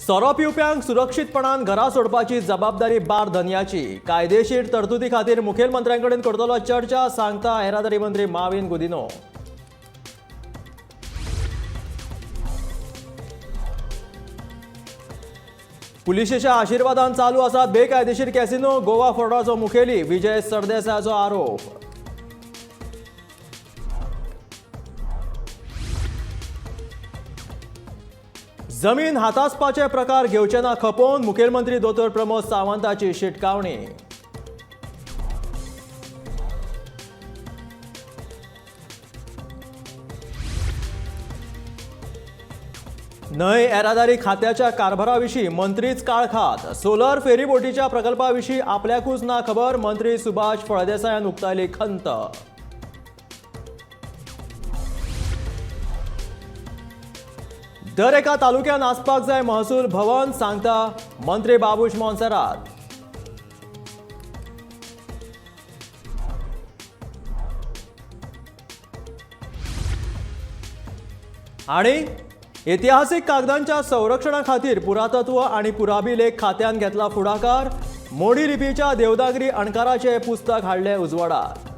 सोरो पिवप्यांक सुरक्षीतपणान घरा सोडपाची जबाबदारी बार धनयाची. कायदेशीर तरतुदी खातीर मुखेलमंत्र्यांकडेन करतलो चर्चा, सांगता येरादारी मंत्री माविन गुदिन्हो. पुलिशेच्या आशिर्वादान चालू आसात बेकायदेशीर कॅसिनो. गोवा फोर्डाचो मुखेली विजय सरदेसायाचो आरोप. जमीन हातासपाचे प्रकार घेवचे ना खपोवन, मुखेलमंत्री दोतोर प्रमोद सावंताची शिटकावणी. न्हंय येरादारी खात्याच्या कारभाराविशीं मंत्रीच काळखात. सोलर फेरीबोटीच्या प्रकल्पाविशीं आपल्याकूच ना खबर, मंत्री सुभाष फळदेसायान उक्तायली खंत. दर एका तालुक्यान आसपाक जाय महसूल भवन, सांगता मंत्री बाबूश मोन्सेरात. आणि इतिहासीक कागदांच्या संरक्षणा खातीर पुरातत्व आणि पुराभिलेख खात्यान घेतला फुडाकार. मोडी लिपीच्या देवनागरी अणकाराचे पुस्तक हाडले उजवाडाक.